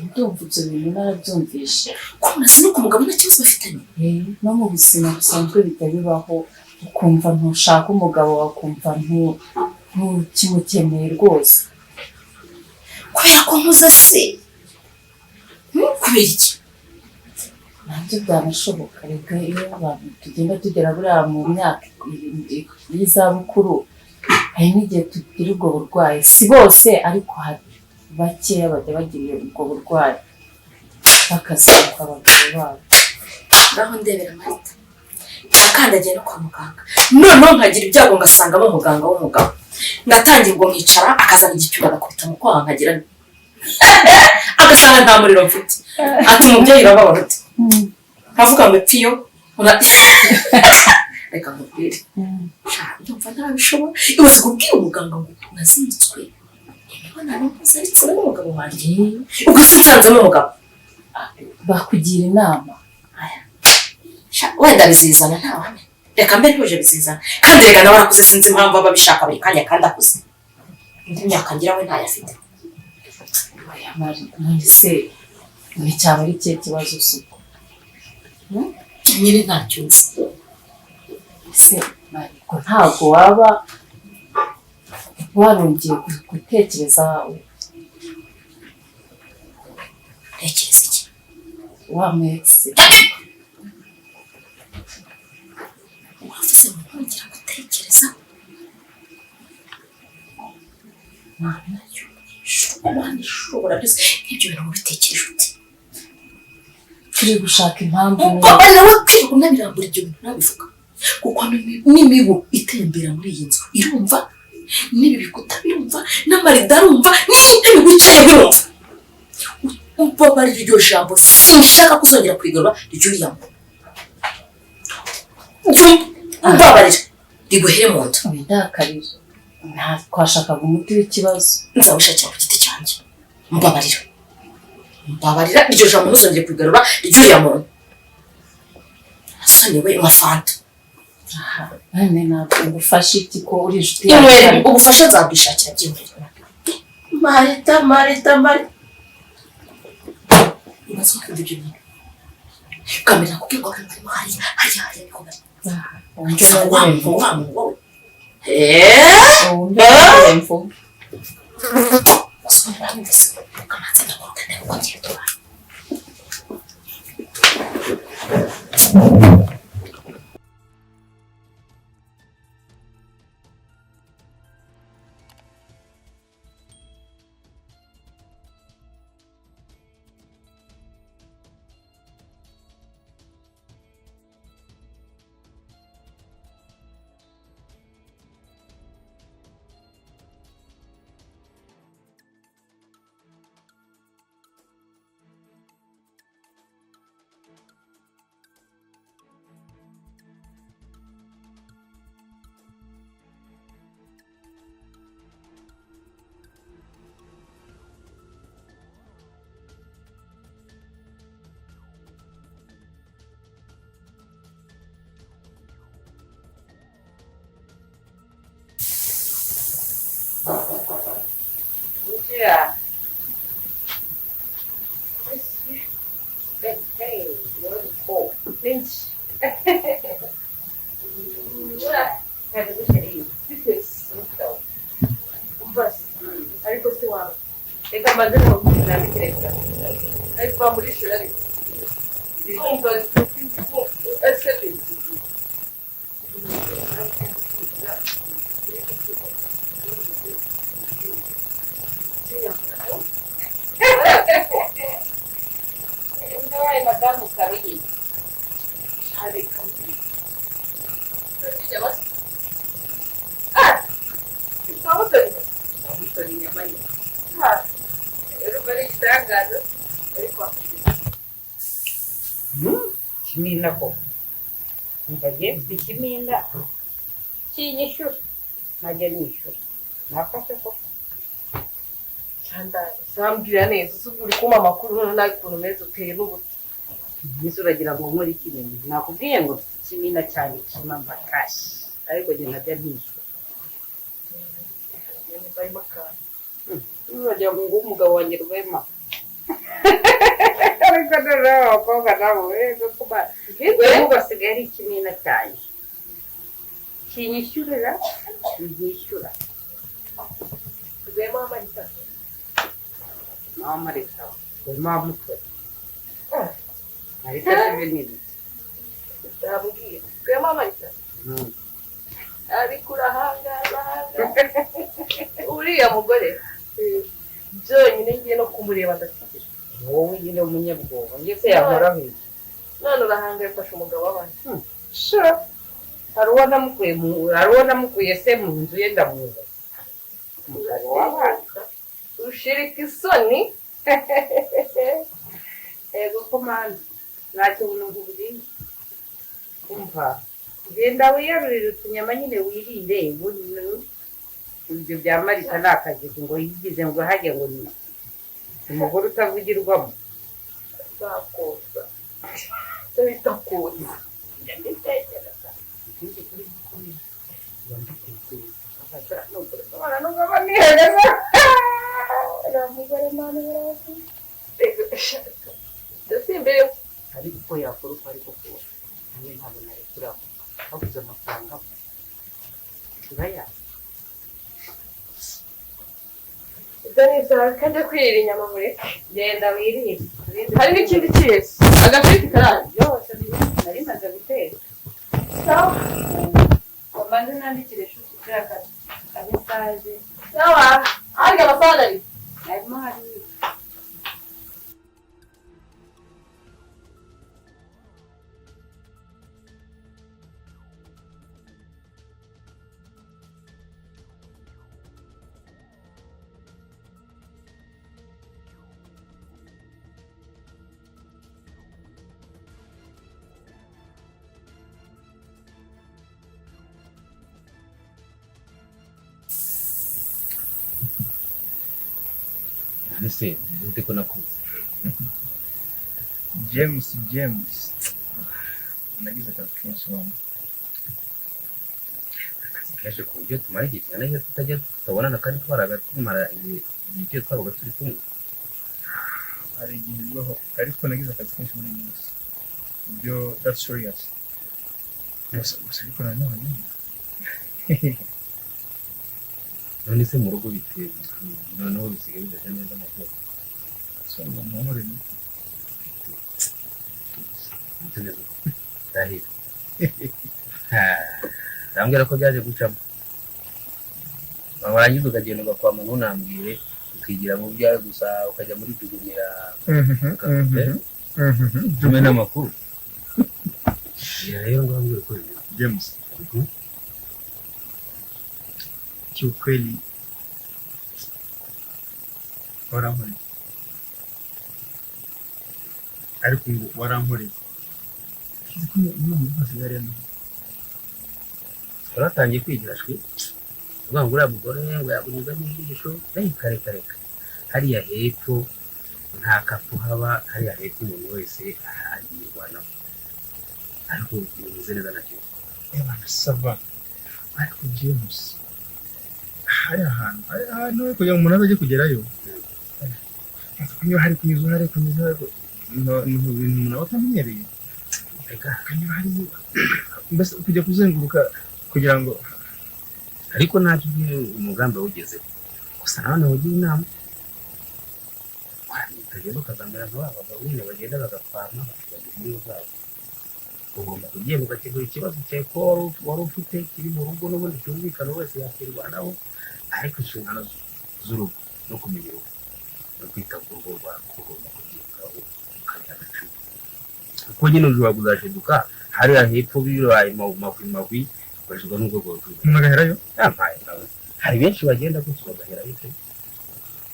Ndumva ibyo bintu narabyumvishe. Ko umuntu no ku mugabo nta kibazo bafitanye? No mu buzima busanzwe bijya bibaho, ukumva ntushaka umugabo, wakumva ntukimukeneye rwose. Kubera ko nkuze se? Kubera iki? Nabyo byanashoboka. Reka iyo abantu tugenda tugera buriya mu myaka y'izabukuru, hari n'igihe tugira ubwo burwayi. Si bose ariko hari bakeya bajya bagira ubwo burwayi bakazinukwa abagabo babo. Ngaho ndebera Marita, nakandagiye no kwa muganga, noneho nkagira ibyago ngasangamo umuganga w'umugabo, ngatangira ubwo nkicara, akazana igipimo agakubita mu kwaha, nkagira agasanga nta muriro mfite, ati umubyeyi urababara ute? Nkavuga ngo tiyo, reka nkubwire, ndumva ntabishobora. Ibaze kubwira umuganga ngo nazinutswe imibonano mpuzabitsina n'umugabo wanjye, ubwo se nsanzemo umugabo? Bakugira inama. Wenda bizizana, ntawamenya. Reka mbe ntuje bizizana, kandi reka nawe arakuze, sinzi impamvu aba abishaka buri kanya kandi akuze. Indi myaka ngira we ntayafite. Oya Mari, none se nticyaba ari ikihe kibazo usuku? Nyine ntacyo nzi. Ese Mari, ko ntabwo waba warongeye gutekereza? Ntekereza iki? Wa mwese uravuze ngo ntongera gutekereza? Mana y'Imana ishobora byose, nk'ibyo bintu wabitekereje ute? Turi gushaka impamvu. Mbabarira we kwirirwa unabirambura ibyo bintu nabivuga, kuko n'imibu itembera muri iyi nzu irumva, n'ibi bikuta birumva, n'amarido arumva, n'intebe wicayeho irumva. Mbabarira iryo jambo sinshaka kuzongera kurigarura ry'uriya muntu. Mbabarira riguhere mu nda. Windakarira, nta twashakaga umuti w'ikibazo. Nzawishakira ku giti cyanjye. Mbabarira, mbabarira iryo jambo ntuzongere kurigarura ry'uriya muntu. Asaniwe nka fanta. None ntabwo ngufashe iki ko uri inshuti Inywere ubufasha nzabwishakira byihorere. Marita, Marita, Marita, ibaze ko ibyo bintu kamera nakubwiye ngo barimo hariya hariya hariya niko bari. Wa muntu, wa muntu wowe. Kamanzi ndakoroka ndebe uko ngiye tubana. Injira. maze nandikire ariko muri shuri ariko ndumva ese Ndabaye madamu Karugi. Kimina koko umva ngiye mfite ikimina kinyishyura najya nishyura nafashe koko. Zambwira neza uzi uri kumpa amakuru none nawe ukuntu umeze uteye n'ubuti. Mbese uragira ngo nkore iki bintu nakubwiye ngo mfite ikimina cyane kimamba kashi ariko njye ntajya nishyura. Barimo akantu. Uragira ngo nguhe umugabo wanjye Rwema ariko noneho abakobwa nabo yego kuba ubu basigaye ari ikimina cyane kinyishyurira ntishyura. Rwema Marita. Nawe Marita Rwema mutwe Marita sibe n'ibiki. Ndabwira Rwema Marita. Ariko urahangara uriya mugore byonyine ngiye no kumureba ndakigira. Wowe nyine umunyabwoba ndetse yahoraho iki. None urahangara ufashe umugabo w'abantu. Sure. Hari uwo namukuye mu hari uwo namukuye se mu nzu ye ndamuza. Umugabo w'abantu. Ushirika isoni. Ego komanda nta kintu nkubwiye. Umva genda wiyarurire utunyama nyine wirire ibyo bya Marita ni akazi ngo yigize ngo hajye ngo ni umugore utavugirwamo. Nzakoza. Icyo bita koza. Njya mbitekereza. Ikindi kuri gukuri. Njya mbitekereza. Nubwo nubwo aba nihagaze. Uriya mugore mwana barazi. Ndetse imbere ariko uko yakora uko ariko kose nanjye ntabwo narekura babuze amafaranga urayazi. Ibyo ni ibyawe kajya kwirira inyama mureke. Genda wirire. Hari n'ikindi kizi agafiriti karahari. Byose nari maze guteka. Sawa. Mbanze nandikire inshuti kuri aka mesaje. Sawa. Harya amafaranga ari. Harimo hariya. Ese nte ko nakuze. James James nagize akazi kenshi mama. Akazi kenshi ku buryo tumara igihe kingana iki tutajya tutabonana kandi twaraga tumara igihe twabaga turi kumwe. Hari igihe bibaho ariko nagize akazi kenshi muri iyi minsi. Ibyo that's serious. Gusa gusa ariko nanone none se mu rugo bite noneho bisigaye bimeze neza amakuru. So amahoro ni neza ndahira. Ndambwira ko byaje gucamo. Warangiza ukagenda ugakwama ntunambwire ukigira mu byawe gusa ukajya muri tugumira tume n'amakuru. Rero ngambwira ko bimeze. James. Kiukweli warankoreye ariko ngo warankoreye kizi ko umwana rwose yari yanaho waratangiye kwigira shwi uvuga ngo uriya mugore ngo yagunyuzamo ijisho reka reka reka hariya hepfo nta kapu haba hariya hepfo umuntu wese arayirwanaho ariko bimeze neza na cyo. Ebana sava ariko James hari ahantu kugira ngo umuntu azajye kugerayo kunyura hari kunyuza hari kunyuza ni ibintu umuntu aba atamenyereye akanyura hari mbese kujya kuzenguruka kugira ngo ariko ntacyo ugiye umugambi awugezeho gusa nawe ugira inama Utagenda ukazamera nka ba bagabo nyine bagenda bagakwama bakibagira ingo zabo. Ugomba kugenda ugakemura ikibazo cyawe ko wari ufite kiri mu rugo, n'ubundi cyumvikana wese yakirwanaho, ariko inshingano z'urugo no kumenya urugo no kwita ku rugo rwawe ugomba kubyitaho, ukabiha agaciro, kuko nyine ushobora kuzashiduka hariya hepfo bibaye mahwi mahwi, ugashyirwa n'urwego rw'igihugu. Umuntu agaherayo. Yampaye nawe, hari benshi bagenda gutyo bagaherayo pe.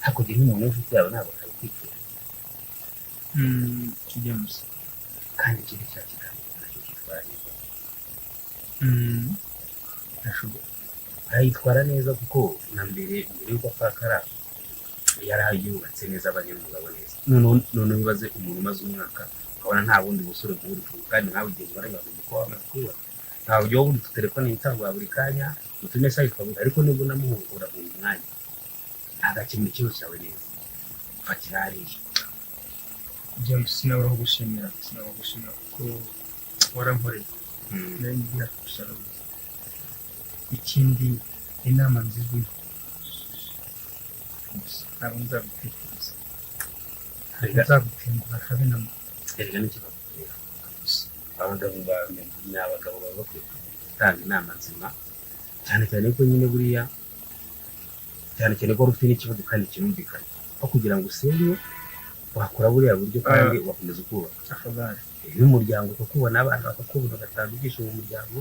Hakurya nk'umuntu w'inshuti yawe ntabwo nabikwifuza. James. Kandi ikindi cya kiganiro nacyo cyitwara neza. Ndashoboye. Arayitwara neza, kuko na mbere, mbere y'uko apfakara, yari yubatse neza, abanyamugabo neza. Noneho ibaze umuntu umaze umwaka ukabona nta bundi busore bw'uri kumwe, kandi nawe igihe ubaranya ko wamaze kubaka, nta buryo bundi telefone yitangwa buri kanya utumessage twabuze, ariko nibwo namuhura buri mwanya agakemura ikibazo cyawe neza, fatira hariya. James, sinabura kugushimira, sinabura kugushimira kuko warankoreye. Nari ngiye gusa. Ikindi, inama nziza umpa gusa, ntabwo nzagutekereza, ntabwo nzagutenguha habe na mba. Erega nicyo bakubwira, abagabo ni abagabo, baba bakwiye gutanga inama nzima, cyane cyane ko nyine buriya, cyane cyane ko wari ufite n'ikibazo kandi kirumvikana, aho kugira ngo usenye wakora buriya buryo kandi ugakomeza ukubaka Afadhali. N'umuryango ukakubona, abana bakakubona, ugatanga ibyishimo mu muryango,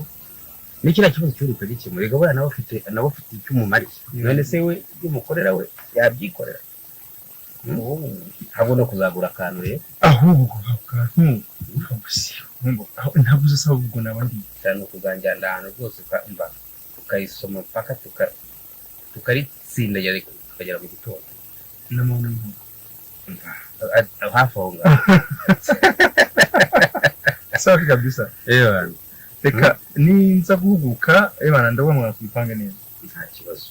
ni kiriya kibazo cy'uri ukagikemura. Reka buriya nawe afite icyo umumariye. None se we ibyo umukorera we yabyikorera? Ntabwo no kuzagura akantu rero. Ahubwo ako kantu ntabwo uzi, ahubwo naba ndi Cyane ukuzanjyana ahantu rwose ukamva tukayisoma mpaka tukaritsindagira tukagera mu gitondo. N'amahoro n'inkoko. Hafi aho ngaho. Safi kabisa. Ewana. Reka ninza guhuguka, ebana, ndabona mwana tubipange neza. Nta kibazo.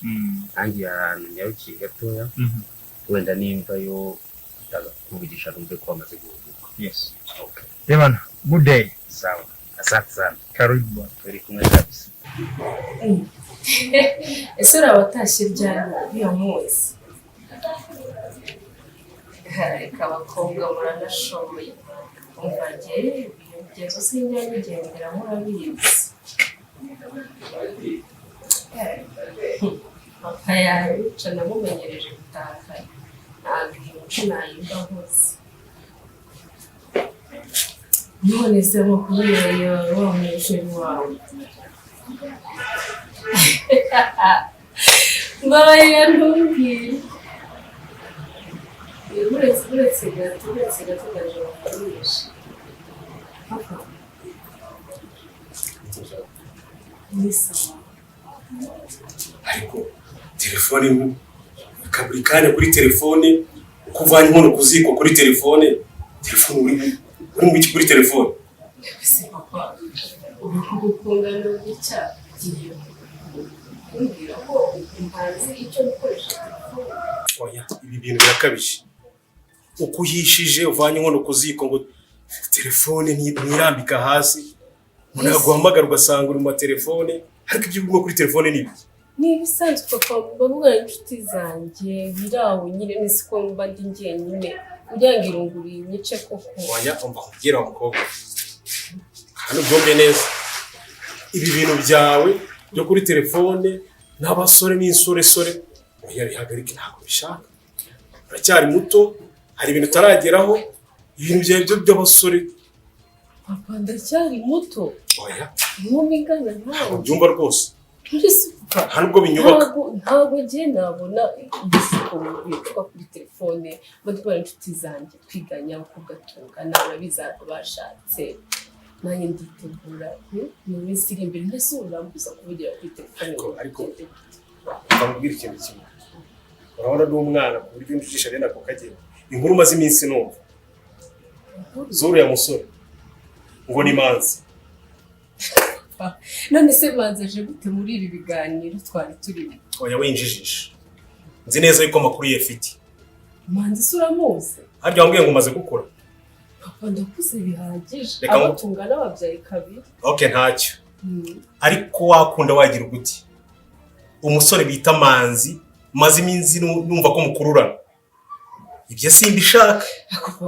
Nanjye ahantu nyarukiye gatoya, wenda nimva yo ndaza kukuvugisha numve ko wamaze guhuguka. Yes. Okay. Ebana, good day. Sawa, asante sana. Karibu bwana. Turi kumwe kabisa. Ese uriya watashye ryari uriya munsi? Reka, abakobwa muranashoboye. Umva, njye iyo migenzo sinjya nyigenderamo, urabizi. Papa yabica, namumenyereje gutaka, ntabwo iyo mico nayimba hose. None se amakuru yawe, wa muchéri wawe? Mbabarira ntumbwire. Uretse gato, uretse gato, ndaje bakurisha. Papa, ni sawa. Ariko telefone buri kanya kuri telefone, uko uvanye inkono ku ziko kuri telefone, telefone, uri mu iki kuri telefone? Ese papa, ubu gukungana gutya ugiye kumbwira ko ntazi icyo gukoresha telefone? Oya, ibi bintu birakabije. Uko uhishije uvanye inkono ku ziko ngo telefone ntirambika hasi, umuntu yaguhamagara ugasanga uri mu matelefone. Ariko ibyo urimo kuri telefone ni ibiki? Ni ibisanzwe papa, mba mvugana n'inshuti zanjye biri aho nyine, nzi ko mba ndi njyenyine kugira ngo irungu rinyice koko. Oya, umva nkubwira wa mukobwa, hano ubyumve neza: ibi bintu byawe byo kuri telefone n'abasore n'insoresore, oya, bihagarike, ntabwo bishaka. Uracyari muto, hari ibintu utarageraho. Ibintu byawe byo by'abasore. Papa, ndacyari muto? Oya. Inkumi ingana nawe. Ubyumva rwose. Muri se papa? Nta nubwo binyubaka. Ntabwo njye nabona ibishuko bicuka kuri telefone. Mba ndi kumwe n'inshuti zanjye twiganye, abakobwa tungana, urabizi bashatse, nanjye nditegura mu minsi iri imbere. Mbese ubu urambuza kuvugira kuri telefone? Ariko ndamubwira ikintu kimwe: urabona ni umwana ku buryo unjijisha bene ako kageni. Inkuru umaze iminsi numva z'uriya musore ngo ni Manzi. None se Manzi aje gute muri ibi biganiro twari turimo? Oya, winjijisha, nzi neza yuko amakuru ye afite. Manzi se uramuzi? Harya wambwiye ngo umaze gukura? Papa, ndakuze bihagije. Reka Abo tungana babyaye kabiri. Okay, ntacyo. Ariko wakunda wagira uguti umusore bita Manzi, maze iminsi numva ko mukururana. Ibyo simbishaka,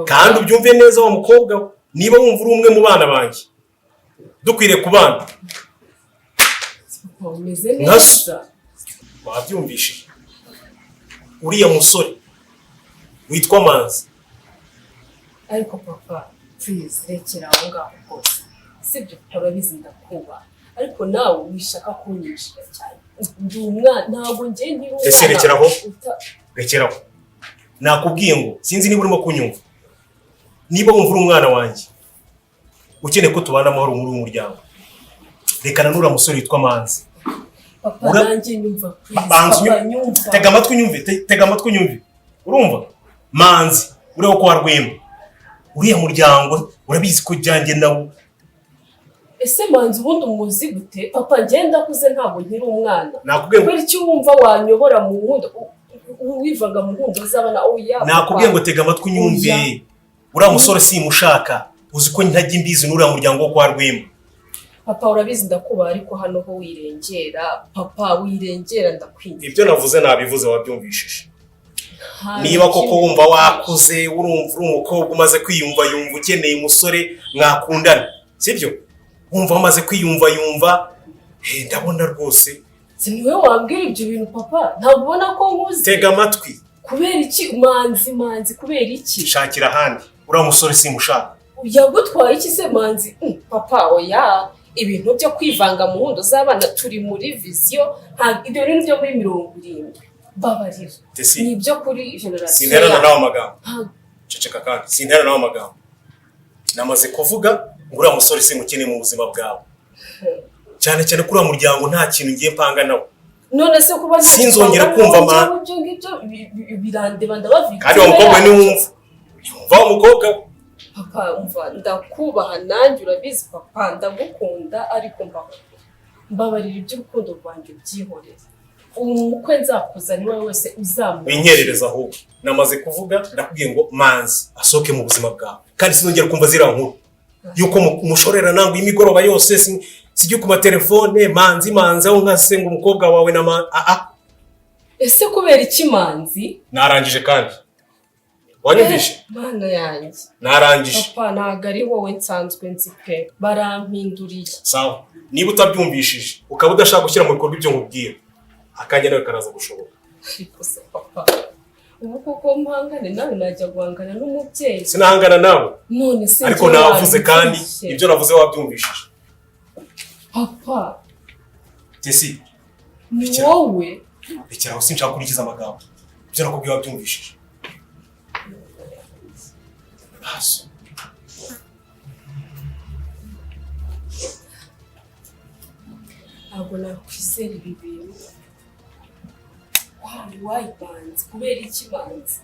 kandi ubyumve neza wa mukobwa we. Niba wumva uri umwe mu bana banjye, dukwiriye kubana. Papa, umeze Nka so. neza. Wabyumvishije, uriya musore witwa Manzi. Ariko papa, please, rekera aho ngaho rwose. Sibyo, urabizi ndakubaha, ariko nawe wishaka kunyinjira cyane. Ndi umwana, ntabwo njye nkiri umwana. Ese rekeraho. Rekeraho, nakubwiye ngo sinzi niba urimo kunyumva. Niba wumva uri umwana wanjye, ukeneye ko tubana amahoro muri uyu muryango, rekana n'uriya musore witwa Manzi. Papa, nanjye nyumva, please. Manzi, Papa, nyumva. Tega amatwi unyumve, tega amatwi unyumve. Urumva Manzi uriya wo kwa Rwema, uriya muryango urabizi ko byanjye nawo. Ese Manzi ubundi umuzi gute? Papa, njye ndakuze, ntabwo nkiri umwana. Nakubwiye ngo Kubera icyo wumva wanyobora mu nkundo, wivanga mu nkundo z'abana? Oya, papa. Nakubwiye ngo tega amatwi unyumve. Oya. Uriya musore simushaka, uzi ko ntajya imbizi n'uriya muryango wo kwa Rwema. Papa, urabizi ndakubaha, ariko hano ho wirengera. Papa, wirengera, ndakwinginze. Ibyo navuze nabivuze, wabyumvishije. Nta Niba koko kindi. wumva wakuze, urumva uri umukobwa umaze kwiyumva, yumva ukeneye umusore mwakundana, sibyo? Wumva wamaze kwiyumva, yumva, ndabona rwose. Si niwe wambwira ibyo bintu, papa? Ntabwo ubona ko nkuze? Tega amatwi. Kubera iki Manzi? Manzi, kubera iki? Shakira ahandi, uriya musore simushaka. Yagutwaye iki se Manzi? Papa, oya, ibintu byo kwivanga mu nkundo z'abana, turi muri vision, ntabwo ibyo bintu byo muri 70, babarira. Tesi. Ni ibyo kuri generation Sinterana yacu. nawe amagambo. Ntabwo- Ceceka, kandi sinterana nawe amagambo. Namaze kuvuga ngo uriya musore simukeneye mu buzima bwawe, cyane cyane ko uriya muryango nta kintu ngiye mpanga nawe. None se kuba nta Sinzongera gipanga kumva nawe, ibyo ngibyo birandeba, ndabavika. Kandi wa mukobwa, niwumva, niwumva wa mukobwa we. Papa, umva, ndakubaha nanjye urabizi papa, ndagukunda, ariko mbabarira, iby'urukundo rwanjye ubyihorere. Umukwe nzakuza ni wowe wese uzamura. Winyerereza ahubwo, namaze kuvuga, ndakubwiye ngo Manzi asohoke mu buzima bwawe, kandi sinzongera kumva ziriya nkuru yuko mushorera nangwa imigoroba yose, sijya ku matelefone, Manzi, Manzi, aho nka se ngo umukobwa wawe na Manzi, ah ah. Ese kubera iki Manzi? Narangije, kandi wanyumvishe. Mana yanjye! Narangije. Papa, ntabwo ari wowe nsanzwe nzi pe, barampinduriye. Sawa, niba utabyumvishije, ukaba udashaka gushyira mu bikorwa ibyo nkubwira, akanya nawe karaza gushoboka. Ariko se papa, ubu koko mpangane nawe? Najya guhangana n'umubyeyi? Sinahangana nawe. None se Ariko njye navuze kandi wabyumvishe? Ibyo navuze wabyumvishije. Papa. Tesi. Ni Rekera. wowe. Rekera aho, sinshaka kurikiza amagambo. Ibyo nakubwiye wabyumvishije. Paso. Ntabwo nakwizera ibi bintu. Why, why Manzi? Kubera iki Manzi?